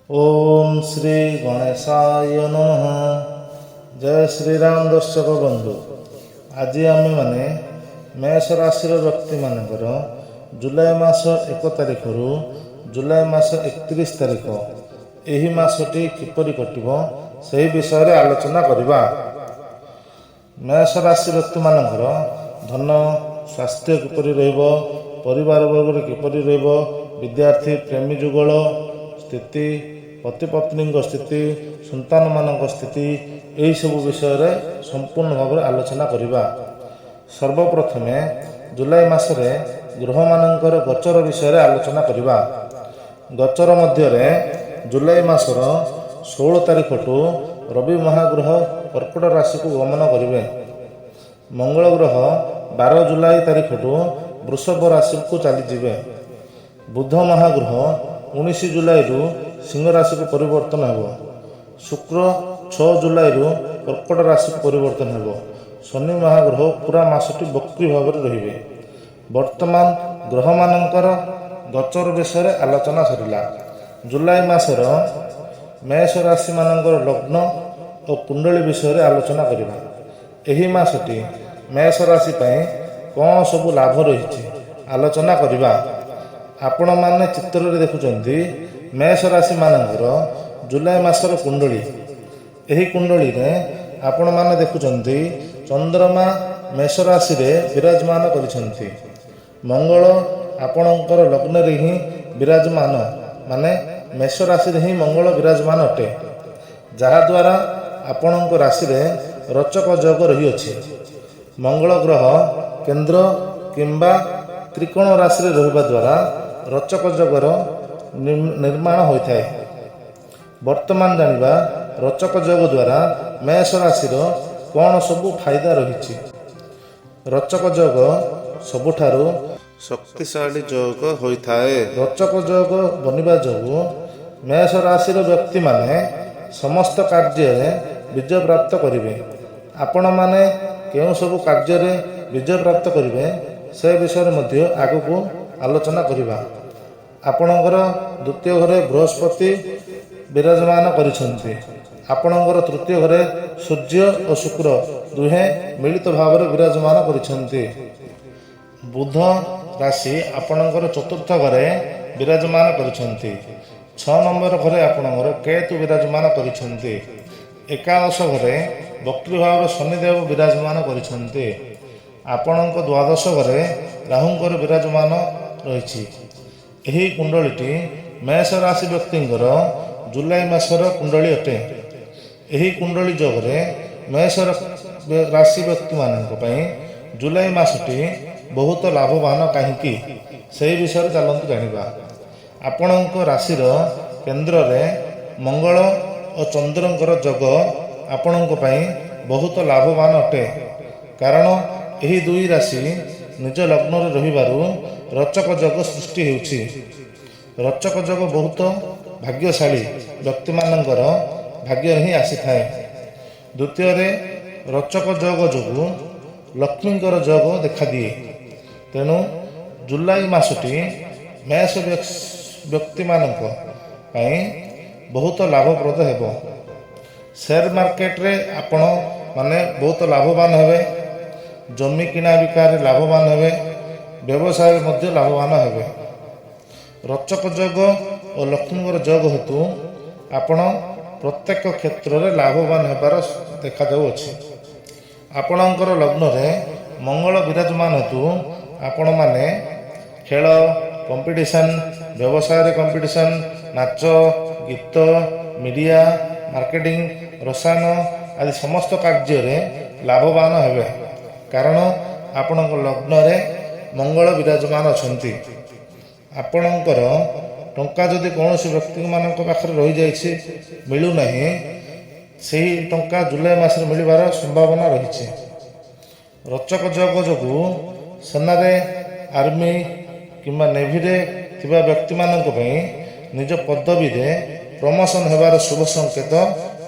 ଓମ୍ ଶ୍ରୀ ଗଣେଶାୟ ନମଃ। ଜୟ ଶ୍ରୀରାମ। ଦର୍ଶକ ବନ୍ଧୁ, ଆଜି ଆମେମାନେ ମେଷ ରାଶିର ବ୍ୟକ୍ତିମାନଙ୍କର ଜୁଲାଇ ମାସ 1 ତାରିଖରୁ ଜୁଲାଇ ମାସ 31 ତାରିଖ ଏହି ମାସଟି କିପରି କଟିବ, ସେହି ବିଷୟରେ ଆଲୋଚନା କରିବା। ମେଷ ରାଶି ବ୍ୟକ୍ତିମାନଙ୍କର ଧନ, ସ୍ୱାସ୍ଥ୍ୟ କିପରି ରହିବ, ପରିବାର ବର୍ଗରେ କିପରି ରହିବ, ବିଦ୍ୟାର୍ଥୀ, ପ୍ରେମୀ ଯୁଗଳ ସ୍ଥିତି, ପତି ପତ୍ନୀଙ୍କ ସ୍ଥିତି, ସନ୍ତାନମାନଙ୍କ ସ୍ଥିତି, ଏହିସବୁ ବିଷୟରେ ସମ୍ପୂର୍ଣ୍ଣ ଭାବରେ ଆଲୋଚନା କରିବା। ସର୍ବପ୍ରଥମେ ଜୁଲାଇ ମାସରେ ଗ୍ରହମାନଙ୍କର ଗୋଚର ବିଷୟରେ ଆଲୋଚନା କରିବା। ଗୋଚର ମଧ୍ୟରେ ଜୁଲାଇ ମାସର 16 ତାରିଖଠୁ ରବି ମହାଗ୍ରହ କର୍କଟ ରାଶିକୁ ଗମନ କରିବେ। ମଙ୍ଗଳ ଗ୍ରହ 12 ଜୁଲାଇ ତାରିଖଠୁ ବୃଷଭ ରାଶିକୁ ଚାଲିଯିବେ। ବୁଧ ମହାଗ୍ରହ 19 ଜୁଲାଇରୁ ସିଂହ ରାଶିକୁ ପରିବର୍ତ୍ତନ ହେବ। ଶୁକ୍ର 6 ଜୁଲାଇରୁ କର୍କଟ ରାଶିକୁ ପରିବର୍ତ୍ତନ ହେବ। ଶନି ମହାଗ୍ରହ ପୁରା ମାସଟି ବକ୍ରି ଭାବରେ ରହିବେ। ବର୍ତ୍ତମାନ ଗ୍ରହମାନଙ୍କର ଗୋଚର ବିଷୟରେ ଆଲୋଚନା ସରିଲା। ଜୁଲାଇ ମାସର ମେଷ ରାଶିମାନଙ୍କର ଲଗ୍ନ ଓ କୁଣ୍ଡଳୀ ବିଷୟରେ ଆଲୋଚନା କରିବା। ଏହି ମାସଟି ମେଷ ରାଶି ପାଇଁ କ'ଣ ସବୁ ଲାଭ ରହିଛି, ଆଲୋଚନା କରିବା। ଆପଣମାନେ ଚିତ୍ରରେ ଦେଖୁଛନ୍ତି ମେଷ ରାଶିମାନଙ୍କର ଜୁଲାଇ ମାସର କୁଣ୍ଡଳୀ। ଏହି କୁଣ୍ଡଳୀରେ ଆପଣମାନେ ଦେଖୁଛନ୍ତି, ଚନ୍ଦ୍ରମା ମେଷ ରାଶିରେ ବିରାଜମାନ କରିଛନ୍ତି। ମଙ୍ଗଳ ଆପଣଙ୍କର ଲଗ୍ନରେ ହିଁ ବିରାଜମାନ, ମାନେ ମେଷ ରାଶିରେ ହିଁ ମଙ୍ଗଳ ବିରାଜମାନ ଅଟେ, ଯାହାଦ୍ୱାରା ଆପଣଙ୍କ ରାଶିରେ ରୋଚକ ଯୋଗ ରହିଅଛି। ମଙ୍ଗଳ ଗ୍ରହ କେନ୍ଦ୍ର କିମ୍ବା ତ୍ରିକୋଣ ରାଶିରେ ରହିବା ଦ୍ୱାରା ରୋଚକ ଯୋଗର ନିର୍ମାଣ ହୋଇଥାଏ। ବର୍ତ୍ତମାନ ଜାଣିବା ରୋଚକ ଯୋଗ ଦ୍ୱାରା ମେଷ ରାଶିର କ'ଣ ସବୁ ଫାଇଦା ରହିଛି। ରୋଚକ ଯୋଗ ସବୁଠାରୁ ଶକ୍ତିଶାଳୀ ଯୋଗ ହୋଇଥାଏ। ରୋଚକ ଯୋଗ ବନିବା ଯୋଗୁଁ ମେଷ ରାଶିର ବ୍ୟକ୍ତିମାନେ ସମସ୍ତ କାର୍ଯ୍ୟରେ ବିଜୟ ପ୍ରାପ୍ତ କରିବେ। ଆପଣମାନେ କେଉଁ ସବୁ କାର୍ଯ୍ୟରେ ବିଜୟ ପ୍ରାପ୍ତ କରିବେ, ସେ ବିଷୟରେ ମଧ୍ୟ ଆଗକୁ ଆଲୋଚନା କରିବା। ଆପଣଙ୍କର ଦ୍ୱିତୀୟ ଘରେ ବୃହସ୍ପତି ବିରାଜମାନ କରିଛନ୍ତି। ଆପଣଙ୍କର ତୃତୀୟ ଘରେ ସୂର୍ଯ୍ୟ ଓ ଶୁକ୍ର ଦୁହେଁ ମିଳିତ ଭାବରେ ବିରାଜମାନ କରିଛନ୍ତି। ବୁଧ ରାଶି ଆପଣଙ୍କର ଚତୁର୍ଥ ଘରେ ବିରାଜମାନ କରିଛନ୍ତି। 6 ନମ୍ବର ଘରେ ଆପଣଙ୍କର କେତୁ ବିରାଜମାନ କରିଛନ୍ତି। ଏକାଦଶ ଘରେ ବକ୍ରି ଭାବରେ ଶନିଦେବ ବିରାଜମାନ କରିଛନ୍ତି। ଆପଣଙ୍କ ଦ୍ୱାଦଶ ଘରେ ରାହୁଙ୍କର ବିରାଜମାନ ରହିଛି। ଏହି କୁଣ୍ଡଳୀଟି ମେଷ ରାଶି ବ୍ୟକ୍ତିଙ୍କର ଜୁଲାଇ ମାସର କୁଣ୍ଡଳୀ ଅଟେ। ଏହି କୁଣ୍ଡଳୀ ଯୋଗରେ ମେଷ ରାଶି ବ୍ୟକ୍ତିମାନଙ୍କ ପାଇଁ ଜୁଲାଇ ମାସଟି ବହୁତ ଲାଭବାନ କାହିଁକି, ସେହି ବିଷୟରେ ଚାଲନ୍ତୁ ଜାଣିବା। ଆପଣଙ୍କ ରାଶିର କେନ୍ଦ୍ରରେ ମଙ୍ଗଳ ଓ ଚନ୍ଦ୍ରଙ୍କର ଯୋଗ ଆପଣଙ୍କ ପାଇଁ ବହୁତ ଲାଭବାନ ଅଟେ, କାରଣ ଏହି ଦୁଇ ରାଶି ନିଜ ଲଗ୍ନରେ ରହିବାରୁ ରୋଚକ ଯୋଗ ସୃଷ୍ଟି ହେଉଛି। ରୋଚକ ଯୋଗ ବହୁତ ଭାଗ୍ୟଶାଳୀ ବ୍ୟକ୍ତିମାନଙ୍କର ଭାଗ୍ୟରେ ହିଁ ଆସିଥାଏ। ଦ୍ୱିତୀୟରେ, ରୋଚକ ଯୋଗ ଯୋଗୁଁ ଲକ୍ଷ୍ମୀଙ୍କର ଯୋଗ ଦେଖାଦିଏ। ତେଣୁ ଜୁଲାଇ ମାସଟି ମେଷ ବ୍ୟକ୍ତିମାନଙ୍କ ପାଇଁ ବହୁତ ଲାଭପ୍ରଦ ହେବ। ସେୟାର ମାର୍କେଟରେ ଆପଣ ମାନେ ବହୁତ ଲାଭବାନ ହେବେ। ଜମି କିଣା ବିକାରେ ଲାଭବାନ ହେବେ। ବ୍ୟବସାୟରେ ମଧ୍ୟ ଲାଭବାନ ହେବେ। ରୋଚକ ଯୋଗ ଓ ଲକ୍ଷ୍ମୀଙ୍କର ଯୋଗ ହେତୁ ଆପଣ ପ୍ରତ୍ୟେକ କ୍ଷେତ୍ରରେ ଲାଭବାନ ହେବାର ଦେଖାଯାଉଅଛି। ଆପଣଙ୍କର ଲଗ୍ନରେ ମଙ୍ଗଳ ବିରାଜମାନ ହେତୁ ଆପଣମାନେ ଖେଳ, କମ୍ପିଟିସନ୍, ବ୍ୟବସାୟରେ କମ୍ପିଟିସନ୍, ନାଚ, ଗୀତ, ମିଡ଼ିଆ, ମାର୍କେଟିଂ, ରସାୟନ ଆଦି ସମସ୍ତ କାର୍ଯ୍ୟରେ ଲାଭବାନ ହେବେ, କାରଣ ଆପଣଙ୍କ ଲଗ୍ନରେ ମଙ୍ଗଳ ବିରାଜମାନ ଅଛନ୍ତି। ଆପଣଙ୍କର ଟଙ୍କା ଯଦି କୌଣସି ବ୍ୟକ୍ତିମାନଙ୍କ ପାଖରେ ରହିଯାଇଛି, ମିଳୁନାହିଁ, ସେହି ଟଙ୍କା ଜୁଲାଇ ମାସରେ ମିଳିବାର ସମ୍ଭାବନା ରହିଛି। ରୋଚକ ଯୋଗ ଯୋଗୁଁ ସେନାରେ, ଆର୍ମି କିମ୍ବା ନେଭିରେ ଥିବା ବ୍ୟକ୍ତିମାନଙ୍କ ପାଇଁ ନିଜ ପଦବୀରେ ପ୍ରମୋସନ୍ ହେବାର ଶୁଭ ସଂକେତ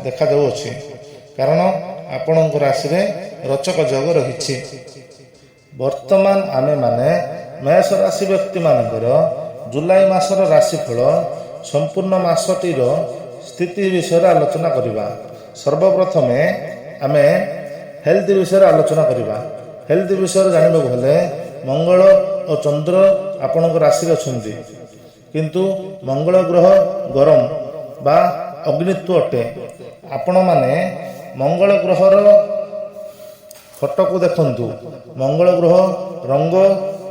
ଦେଖାଯାଉଅଛି, କାରଣ ଆପଣଙ୍କ ରାଶିରେ ରୋଚକ ଯୋଗ ରହିଛି। ବର୍ତ୍ତମାନ ଆମେମାନେ ମେଷ ରାଶି ବ୍ୟକ୍ତିମାନଙ୍କର ଜୁଲାଇ ମାସର ରାଶିଫଳ ସମ୍ପୂର୍ଣ୍ଣ ମାସଟିର ସ୍ଥିତି ବିଷୟରେ ଆଲୋଚନା କରିବା। ସର୍ବପ୍ରଥମେ ଆମେ ହେଲ୍ଥ ବିଷୟରେ ଆଲୋଚନା କରିବା। ହେଲ୍ଥ ବିଷୟରେ ଜାଣିବାକୁ ହେଲେ ମଙ୍ଗଳ ଓ ଚନ୍ଦ୍ର ଆପଣଙ୍କ ରାଶିରେ ଅଛନ୍ତି, କିନ୍ତୁ ମଙ୍ଗଳ ଗ୍ରହ ଗରମ ବା ଅଗ୍ନିତ୍ୱ ଅଟେ। ଆପଣମାନେ ମଙ୍ଗଳ ଗ୍ରହର ଫଟୋକୁ ଦେଖନ୍ତୁ। ମଙ୍ଗଳ ଗ୍ରହ ରଙ୍ଗ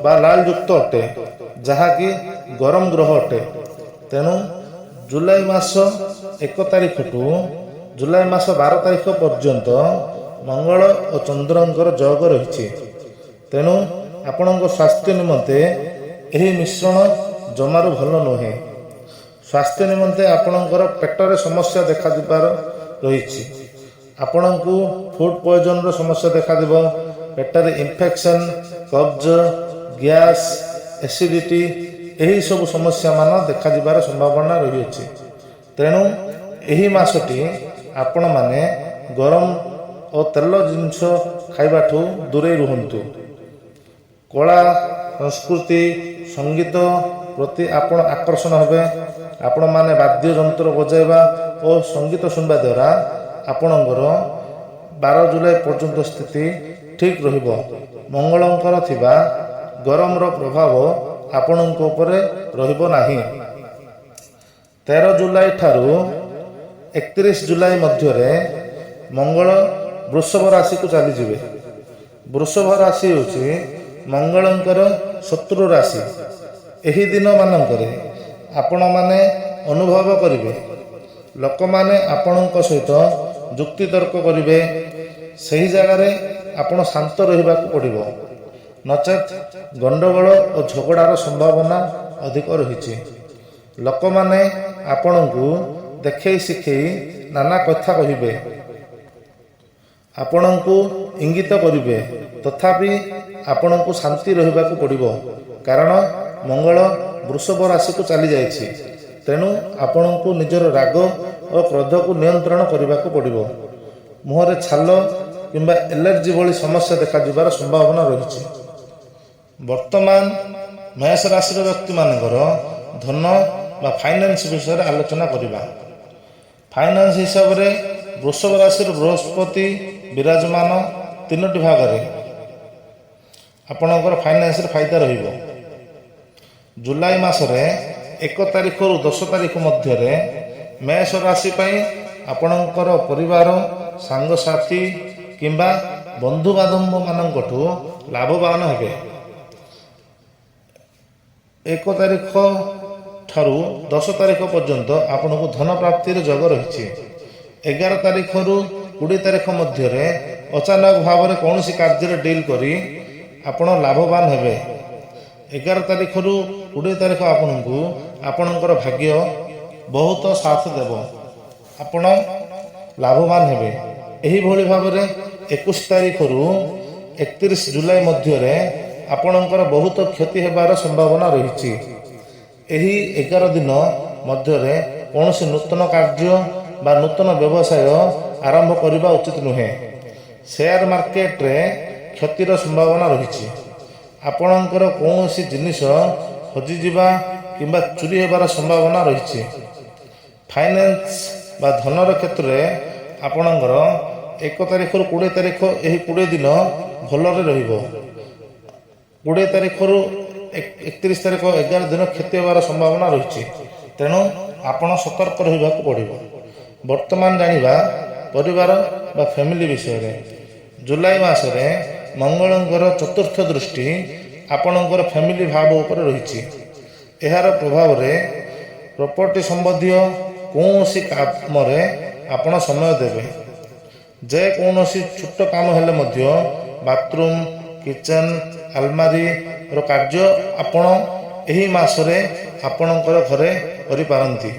ବା ଲାଲ ଯୁକ୍ତ ଅଟେ, ଯାହାକି ଗରମ ଗ୍ରହ ଅଟେ। ତେଣୁ ଜୁଲାଇ ମାସ 1 ତାରିଖଠୁ ଜୁଲାଇ ମାସ 12 ତାରିଖ ପର୍ଯ୍ୟନ୍ତ ମଙ୍ଗଳ ଓ ଚନ୍ଦ୍ରଙ୍କର ଯୋଗ ରହିଛି। ତେଣୁ ଆପଣଙ୍କ ସ୍ୱାସ୍ଥ୍ୟ ନିମନ୍ତେ ଏହି ମିଶ୍ରଣ ଜମାରୁ ଭଲ ନୁହେଁ। ସ୍ୱାସ୍ଥ୍ୟ ନିମନ୍ତେ ଆପଣଙ୍କର ପେଟରେ ସମସ୍ୟା ଦେଖାଯିବାର ରହିଛି। ଆପଣଙ୍କୁ ଫୁଡ୍ ପଏଜନର ସମସ୍ୟା ଦେଖାଦେବ। ପେଟରେ ଇନଫେକ୍ସନ୍, କବ୍ଜ, ଗ୍ୟାସ୍, ଏସିଡ଼ିଟି ଏହିସବୁ ସମସ୍ୟାମାନ ଦେଖାଯିବାର ସମ୍ଭାବନା ରହିଅଛି। ତେଣୁ ଏହି ମାସଟି ଆପଣମାନେ ଗରମ ଓ ତେଲ ଜିନିଷ ଖାଇବାଠୁ ଦୂରେଇ ରୁହନ୍ତୁ। କଳା, ସଂସ୍କୃତି, ସଙ୍ଗୀତ ପ୍ରତି ଆପଣ ଆକର୍ଷଣ ହେବେ। ଆପଣମାନେ ବାଦ୍ୟଯନ୍ତ୍ର ବଜାଇବା ଓ ସଙ୍ଗୀତ ଶୁଣିବା ଦ୍ୱାରା ଆପଣଙ୍କର 12 ଜୁଲାଇ ପର୍ଯ୍ୟନ୍ତ ସ୍ଥିତି ଠିକ୍ ରହିବ। ମଙ୍ଗଳଙ୍କର ଥିବା ଗରମର ପ୍ରଭାବ ଆପଣଙ୍କ ଉପରେ ରହିବ ନାହିଁ। 13 ଜୁଲାଇ ଠାରୁ 31 ଜୁଲାଇ ମଧ୍ୟରେ ମଙ୍ଗଳ ବୃଷଭ ରାଶିକୁ ଚାଲିଯିବେ। ବୃଷଭ ରାଶି ହେଉଛି ମଙ୍ଗଳଙ୍କର ଶତ୍ରୁ ରାଶି। ଏହି ଦିନମାନଙ୍କରେ ଆପଣମାନେ ଅନୁଭବ କରିବେ, ଲୋକମାନେ ଆପଣଙ୍କ ସହିତ ଯୁକ୍ତିତର୍କ କରିବେ। ସେହି ଜାଗାରେ ଆପଣ ଶାନ୍ତ ରହିବାକୁ ପଡ଼ିବ, ନଚେତ୍ ଗଣ୍ଡଗୋଳ ଓ ଝଗଡ଼ାର ସମ୍ଭାବନା ଅଧିକ ରହିଛି। ଲୋକମାନେ ଆପଣଙ୍କୁ ଦେଖେଇ ଶିଖେଇ ନାନା କଥା କହିବେ, ଆପଣଙ୍କୁ ଇଙ୍ଗିତ କରିବେ। ତଥାପି ଆପଣଙ୍କୁ ଶାନ୍ତି ରହିବାକୁ ପଡ଼ିବ, କାରଣ ମଙ୍ଗଳ ବୃଷଭ ରାଶିକୁ ଚାଲିଯାଇଛି। ତେଣୁ ଆପଣଙ୍କୁ ନିଜର ରାଗ ଓ କ୍ରୋଧକୁ ନିୟନ୍ତ୍ରଣ କରିବାକୁ ପଡ଼ିବ। ମୁହଁରେ ଛାଲ କିମ୍ବା ଏଲର୍ଜି ଭଳି ସମସ୍ୟା ଦେଖାଯିବାର ସମ୍ଭାବନା ରହିଛି। ବର୍ତ୍ତମାନ ମେଷ ରାଶିର ବ୍ୟକ୍ତିମାନଙ୍କର ଧନ ବା ଫାଇନାନ୍ସ ବିଷୟରେ ଆଲୋଚନା କରିବା। ଫାଇନାନ୍ସ ହିସାବରେ ବୃଷଭ ରାଶିର ବୃହସ୍ପତି ବିରାଜମାନ ତିନୋଟି ଭାଗରେ ଆପଣଙ୍କର ଫାଇନାନ୍ସରେ ଫାଇଦା ରହିବ। ଜୁଲାଇ ମାସରେ 1 ତାରିଖରୁ 10 ତାରିଖ ମଧ୍ୟରେ ମେଷ ରାଶି ପାଇଁ ଆପଣଙ୍କର ପରିବାର, ସାଙ୍ଗସାଥି କିମ୍ବା ବନ୍ଧୁବାନ୍ଧବମାନଙ୍କଠୁ ଲାଭବାନ ହେବେ। 1 ତାରିଖ ଠାରୁ 10 ତାରିଖ ପର୍ଯ୍ୟନ୍ତ ଆପଣଙ୍କୁ ଧନ ପ୍ରାପ୍ତିର ଯୋଗ ରହିଛି। 11 ତାରିଖରୁ 20 ତାରିଖ ମଧ୍ୟରେ ଅଚାନକ ଭାବରେ କୌଣସି କାର୍ଯ୍ୟରେ ଡିଲ୍ କରି ଆପଣ ଲାଭବାନ ହେବେ। 11 ତାରିଖରୁ 20 ତାରିଖ ଆପଣଙ୍କୁ ଆପଣଙ୍କର ଭାଗ୍ୟ ବହୁତ ସାଥ ଦେବ, ଆପଣ ଲାଭବାନ ହେବେ। ଏହିଭଳି ଭାବରେ 21 ତାରିଖରୁ 31 ଜୁଲାଇ ମଧ୍ୟରେ ଆପଣଙ୍କର ବହୁତ କ୍ଷତି ହେବାର ସମ୍ଭାବନା ରହିଛି। ଏହି 11 ଦିନ ମଧ୍ୟରେ କୌଣସି ନୂତନ କାର୍ଯ୍ୟ ବା ନୂତନ ବ୍ୟବସାୟ ଆରମ୍ଭ କରିବା ଉଚିତ ନୁହେଁ। ସେୟାର ମାର୍କେଟରେ କ୍ଷତିର ସମ୍ଭାବନା ରହିଛି। ଆପଣଙ୍କର କୌଣସି ଜିନିଷ ହଜିଯିବା କିମ୍ବା ଚୋରି ହେବାର ସମ୍ଭାବନା ରହିଛି। ଫାଇନାନ୍ସ ବା ଧନର କ୍ଷେତ୍ରରେ ଆପଣଙ୍କର 1 ତାରିଖରୁ 20 ତାରିଖ, ଏହି 20 ଦିନ ଭଲରେ ରହିବ। 20 ତାରିଖରୁ 31 ତାରିଖ 11 ଦିନ କ୍ଷତି ହେବାର ସମ୍ଭାବନା ରହିଛି। ତେଣୁ ଆପଣ ସତର୍କ ରହିବାକୁ ପଡ଼ିବ। ବର୍ତ୍ତମାନ ଜାଣିବା ପରିବାର ବା ଫ୍ୟାମିଲି ବିଷୟରେ। ଜୁଲାଇ ମାସରେ ମଙ୍ଗଳଙ୍କର ଚତୁର୍ଥ ଦୃଷ୍ଟି ଆପଣଙ୍କର ଫ୍ୟାମିଲି ଭାବ ଉପରେ ରହିଛି। ଏହାର ପ୍ରଭାବରେ ପ୍ରପର୍ଟି ସମ୍ବନ୍ଧୀୟ କୌଣସି କାମରେ ଆପଣ ସମୟ ଦେବେ। ଯେକୌଣସି ଛୋଟ କାମ ହେଲେ ମଧ୍ୟ ବାଥରୁମ୍, କିଚେନ୍, ଆଲମାରିର କାର୍ଯ୍ୟ ଆପଣ ଏହି ମାସରେ ଆପଣଙ୍କର ଘରେ କରିପାରନ୍ତି।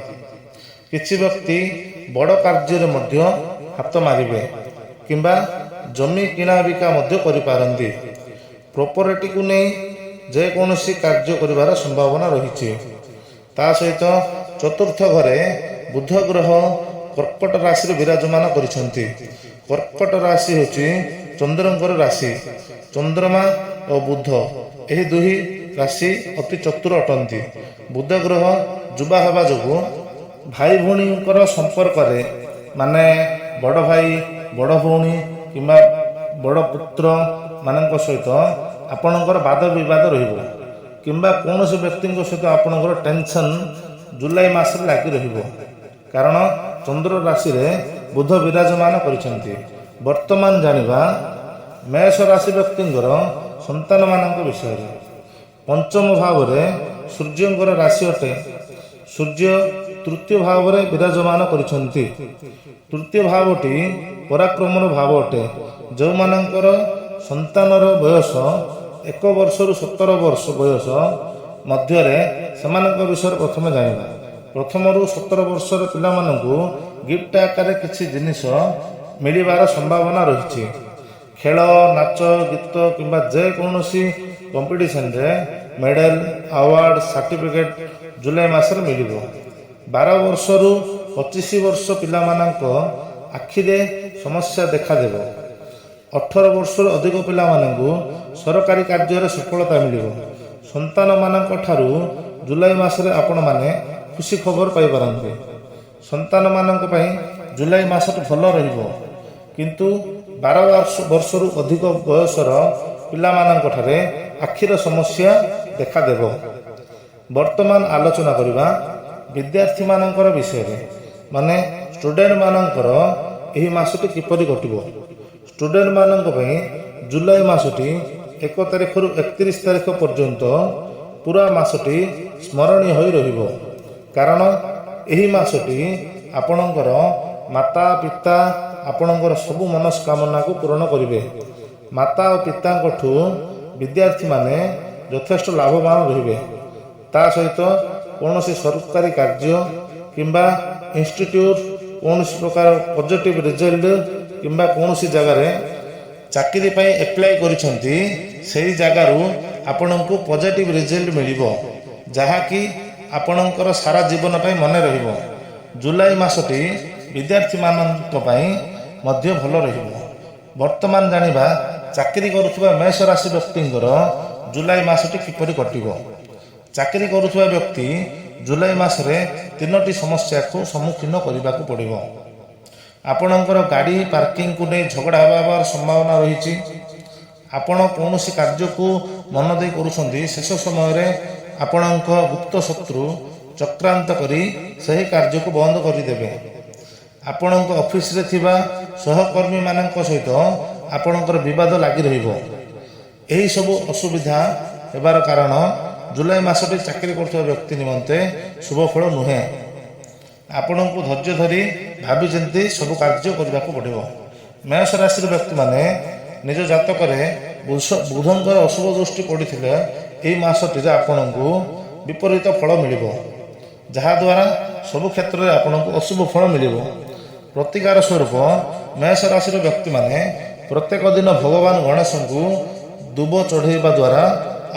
କିଛି ବ୍ୟକ୍ତି ବଡ଼ କାର୍ଯ୍ୟରେ ମଧ୍ୟ ହାତ ମାରିବେ କିମ୍ବା ଜମି କିଣା ବିକା ମଧ୍ୟ କରିପାରନ୍ତି। ପ୍ରପର୍ଟିକୁ ନେଇ ଯେକୌଣସି କାର୍ଯ୍ୟ କରିବାର ସମ୍ଭାବନା ରହିଛି। ତା ସହିତ ଚତୁର୍ଥ ଘରେ ବୁଧ ଗ୍ରହ କର୍କଟ ରାଶିରେ ବିରାଜମାନ କରିଛନ୍ତି। କର୍କଟ ରାଶି ହେଉଛି ଚନ୍ଦ୍ରଙ୍କର ରାଶି। ଚନ୍ଦ୍ରମା ଓ ବୁଧ ଏହି ଦୁଇ ରାଶି ଅତି ଚତୁର ଅଟନ୍ତି। ବୁଧ ଗ୍ରହ ଯୁବା ହେବା ଯୋଗୁଁ ଭାଇ ଭଉଣୀଙ୍କର ସମ୍ପର୍କରେ, ମାନେ ବଡ଼ ଭାଇ, ବଡ଼ ଭଉଣୀ କିମ୍ବା ବଡ଼ ପୁତ୍ର ମାନଙ୍କ ସହିତ ଆପଣଙ୍କର ବାଦ ବିବାଦ ରହିବ କିମ୍ବା କୌଣସି ବ୍ୟକ୍ତିଙ୍କ ସହିତ ଆପଣଙ୍କର ଟେନସନ୍ ଜୁଲାଇ ମାସରେ ଲାଗି ରହିବ, କାରଣ ଚନ୍ଦ୍ର ରାଶିରେ ବୁଧ ବିରାଜମାନ କରିଛନ୍ତି। ବର୍ତ୍ତମାନ ଜାଣିବା ମେଷ ରାଶି ବ୍ୟକ୍ତିଙ୍କର ସନ୍ତାନମାନଙ୍କ ବିଷୟରେ। ପଞ୍ଚମ ଭାବରେ ସୂର୍ଯ୍ୟଙ୍କର ରାଶି ଅଟେ। ସୂର୍ଯ୍ୟ ତୃତୀୟ ଭାବରେ ବିରାଜମାନ କରିଛନ୍ତି। ତୃତୀୟ ଭାବଟି ପରାକ୍ରମର ଭାବ ଅଟେ। ଯେଉଁମାନଙ୍କର ସନ୍ତାନର ବୟସ 1 ବର୍ଷରୁ 17 ବର୍ଷ ବୟସ ମଧ୍ୟରେ, ସେମାନଙ୍କ ବିଷୟରେ ପ୍ରଥମେ ଜାଣିବା। ପ୍ରଥମରୁ 17 ବର୍ଷର ପିଲାମାନଙ୍କୁ ଗିଫ୍ଟ ଆକାରରେ କିଛି ଜିନିଷ ମିଳିବାର ସମ୍ଭାବନା ରହିଛି। ଖେଳ, ନାଚ, ଗୀତ କିମ୍ବା ଯେକୌଣସି କମ୍ପିଟିସନରେ ମେଡାଲ, ଆୱାର୍ଡ଼, ସାର୍ଟିଫିକେଟ୍ ଜୁଲାଇ ମାସରେ ମିଳିବ। 12 ବର୍ଷରୁ 25 ବର୍ଷ ପିଲାମାନଙ୍କ ଆଖିରେ ସମସ୍ୟା ଦେଖାଦେବ। 18 ବର୍ଷରୁ ଅଧିକ ପିଲାମାନଙ୍କୁ ସରକାରୀ କାର୍ଯ୍ୟରେ ସଫଳତା ମିଳିବ। ସନ୍ତାନମାନଙ୍କ ଠାରୁ ଜୁଲାଇ ମାସରେ ଆପଣମାନେ ଖୁସି ଖବର ପାଇପାରନ୍ତି। ସନ୍ତାନମାନଙ୍କ ପାଇଁ ଜୁଲାଇ ମାସଟି ଭଲ ରହିବ, କିନ୍ତୁ 12 ବର୍ଷରୁ ଅଧିକ ବୟସର ପିଲାମାନଙ୍କଠାରେ ଆଖିର ସମସ୍ୟା ଦେଖାଦେବ। ବର୍ତ୍ତମାନ ଆଲୋଚନା କରିବା ବିଦ୍ୟାର୍ଥୀମାନଙ୍କର ବିଷୟରେ, ମାନେ ଷ୍ଟୁଡେଣ୍ଟମାନଙ୍କର ଏହି ମାସଟି କିପରି କଟିବ। ଷ୍ଟୁଡେଣ୍ଟମାନଙ୍କ ପାଇଁ ଜୁଲାଇ ମାସଟି 1 ତାରିଖରୁ 31 ତାରିଖ ପର୍ଯ୍ୟନ୍ତ ପୁରା ମାସଟି ସ୍ମରଣୀୟ ହୋଇ ରହିବ, କାରଣ ଏହି ମାସଟି ଆପଣଙ୍କର ମାତା ପିତା ଆପଣଙ୍କର ସବୁ ମନସ୍କାମନାକୁ ପୂରଣ କରିବେ। ମାତା ଓ ପିତାଙ୍କଠୁ ବିଦ୍ୟାର୍ଥୀମାନେ ଯଥେଷ୍ଟ ଲାଭବାନ ରହିବେ। ତା ସହିତ କୌଣସି ସରକାରୀ କାର୍ଯ୍ୟ କିମ୍ବା ଇନଷ୍ଟିଟ୍ୟୁଟ୍, କୌଣସି ପ୍ରକାର ପଜିଟିଭ୍ ରେଜଲ୍ଟ କିମ୍ବା କୌଣସି ଜାଗାରେ ଚାକିରି ପାଇଁ ଆପ୍ଲାଏ କରିଛନ୍ତି, ସେହି ଜାଗାରୁ ଆପଣଙ୍କୁ ପଜିଟିଭ୍ ରେଜଲ୍ଟ ମିଳିବ, ଯାହାକି ଆପଣଙ୍କର ସାରା ଜୀବନ ପାଇଁ ମନେ ରହିବ। ଜୁଲାଇ ମାସଟି ବିଦ୍ୟାର୍ଥୀମାନଙ୍କ ପାଇଁ ମଧ୍ୟ ଭଲ ରହିବ। ବର୍ତ୍ତମାନ ଜାଣିବା ଚାକିରି କରୁଥିବା ମେଷ ରାଶି ବ୍ୟକ୍ତିଙ୍କର ଜୁଲାଇ ମାସଟି କିପରି କଟିବ। ଚାକିରି କରୁଥିବା ବ୍ୟକ୍ତି ଜୁଲାଇ ମାସରେ ତିନୋଟି ସମସ୍ୟାକୁ ସମ୍ମୁଖୀନ କରିବାକୁ ପଡ଼ିବ। ଆପଣଙ୍କର ଗାଡ଼ି ପାର୍କିଂକୁ ନେଇ ଝଗଡ଼ା ହେବାର ସମ୍ଭାବନା ରହିଛି। ଆପଣ କୌଣସି କାର୍ଯ୍ୟକୁ ମନ ଦେଇ କରୁଛନ୍ତି, ଶେଷ ସମୟରେ ଆପଣଙ୍କ ଗୁପ୍ତ ଶତ୍ରୁ ଚକ୍ରାନ୍ତ କରି ସେହି କାର୍ଯ୍ୟକୁ ବନ୍ଦ କରିଦେବେ। ଆପଣଙ୍କ ଅଫିସରେ ଥିବା ସହକର୍ମୀମାନଙ୍କ ସହିତ ଆପଣଙ୍କର ବିବାଦ ଲାଗି ରହିବ। ଏହିସବୁ ଅସୁବିଧା ହେବାର କାରଣ ଜୁଲାଇ ମାସଟି ଚାକିରି କରୁଥିବା ବ୍ୟକ୍ତି ନିମନ୍ତେ ଶୁଭ ଫଳ ନୁହେଁ। ଆପଣଙ୍କୁ ଧୈର୍ଯ୍ୟ ଧରି ଭାବିଚିନ୍ତି ସବୁ କାର୍ଯ୍ୟ କରିବାକୁ ପଡ଼ିବ। ମେଷ ରାଶିର ବ୍ୟକ୍ତିମାନେ ନିଜ ଜାତକରେ ବୁଧଙ୍କର ଅଶୁଭ ଦୃଷ୍ଟି ପଡ଼ିଥିଲେ ଏହି ମାସଟିରେ ଆପଣଙ୍କୁ ବିପରୀତ ଫଳ ମିଳିବ, ଯାହାଦ୍ୱାରା ସବୁ କ୍ଷେତ୍ରରେ ଆପଣଙ୍କୁ ଅଶୁଭ ଫଳ ମିଳିବ। ପ୍ରତିକାର ସ୍ୱରୂପ ମେଷ ରାଶିର ବ୍ୟକ୍ତିମାନେ ପ୍ରତ୍ୟେକ ଦିନ ଭଗବାନ ଗଣେଶଙ୍କୁ ଦୁବ ଚଢ଼େଇବା ଦ୍ୱାରା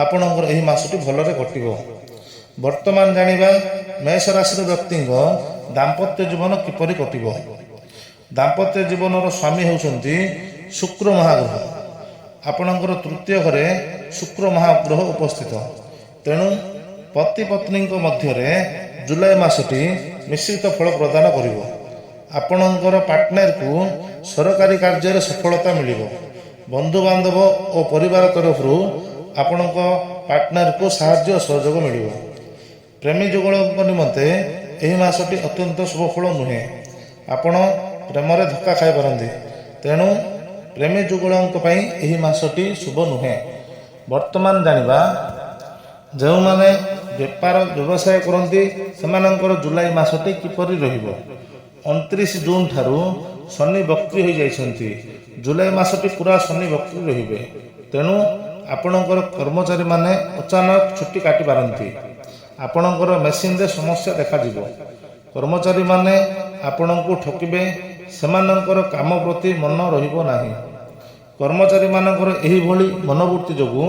ଆପଣଙ୍କର ଏହି ମାସଟି ଭଲରେ କଟିବ। ବର୍ତ୍ତମାନ ଜାଣିବା ମେଷ ରାଶିର ବ୍ୟକ୍ତିଙ୍କ ଦାମ୍ପତ୍ୟ ଜୀବନ କିପରି କଟିବ। ଦାମ୍ପତ୍ୟ ଜୀବନର ସ୍ୱାମୀ ହେଉଛନ୍ତି ଶୁକ୍ର ମହାଗ୍ରହ। ଆପଣଙ୍କର ତୃତୀୟ ଘରେ ଶୁକ୍ର ମହାଗ୍ରହ ଉପସ୍ଥିତ। ତେଣୁ ପତି ପତ୍ନୀଙ୍କ ମଧ୍ୟରେ ଜୁଲାଇ ମାସଟି ମିଶ୍ରିତ ଫଳ ପ୍ରଦାନ କରିବ। ଆପଣଙ୍କର ପାର୍ଟନରକୁ ସରକାରୀ କାର୍ଯ୍ୟରେ ସଫଳତା ମିଳିବ। ବନ୍ଧୁବାନ୍ଧବ ଓ ପରିବାର ତରଫରୁ ଆପଣଙ୍କ ପାର୍ଟନରକୁ ସାହାଯ୍ୟ ଓ ସହଯୋଗ ମିଳିବ। ପ୍ରେମୀ ଯୁଗଳଙ୍କ ନିମନ୍ତେ ଏହି ମାସଟି ଅତ୍ୟନ୍ତ ଶୁଭ ଫଳ ନୁହେଁ। ଆପଣ ପ୍ରେମରେ ଧକ୍କା ଖାଇପାରନ୍ତି। ତେଣୁ ପ୍ରେମୀ ଯୁଗଳଙ୍କ ପାଇଁ ଏହି ମାସଟି ଶୁଭ ନୁହେଁ। ବର୍ତ୍ତମାନ ଜାଣିବା ଯେଉଁମାନେ ବେପାର ବ୍ୟବସାୟ କରନ୍ତି, ସେମାନଙ୍କର ଜୁଲାଇ ମାସଟି କିପରି ରହିବ। 29 ଜୁନ ଠାରୁ ଶନି ବକ୍ରି ହୋଇଯାଇଛନ୍ତି। ଜୁଲାଇ ମାସଟି ପୁରା ଶନି ବକ୍ରି ରହିବେ। ତେଣୁ ଆପଣଙ୍କର କର୍ମଚାରୀମାନେ ଅଚାନକ ଛୁଟି କାଟିପାରନ୍ତି। ଆପଣଙ୍କର ମେସିନରେ ସମସ୍ୟା ଦେଖାଯିବ। କର୍ମଚାରୀମାନେ ଆପଣଙ୍କୁ ଠକିବେ। ସେମାନଙ୍କର କାମ ପ୍ରତି ମନ ରହିବ ନାହିଁ। କର୍ମଚାରୀମାନଙ୍କର ଏହିଭଳି ମନୋବୃତ୍ତି ଯୋଗୁଁ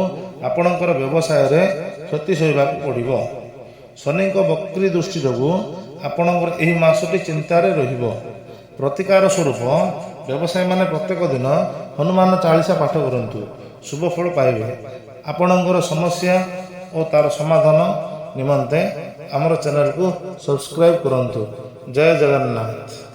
ଆପଣଙ୍କର ବ୍ୟବସାୟରେ କ୍ଷତି ସହିବାକୁ ପଡ଼ିବ। ଶନିଙ୍କ ବକ୍ରି ଦୃଷ୍ଟି ଯୋଗୁଁ ଆପଣଙ୍କର ଏହି ମାସଟି ଚିନ୍ତାରେ ରହିବ। ପ୍ରତିକାର ସ୍ୱରୂପ ବ୍ୟବସାୟୀମାନେ ପ୍ରତ୍ୟେକ ଦିନ ହନୁମାନ ଚାଳିଶା ପାଠ କରନ୍ତୁ, ଶୁଭ ଫଳ ପାଇବେ। ଆପଣଙ୍କର ସମସ୍ୟା ଓ ତାର ସମାଧାନ ନିମନ୍ତେ ଆମର ଚ୍ୟାନେଲକୁ ସବସ୍କ୍ରାଇବ୍ କରନ୍ତୁ। ଜୟ ଜଗନ୍ନାଥ।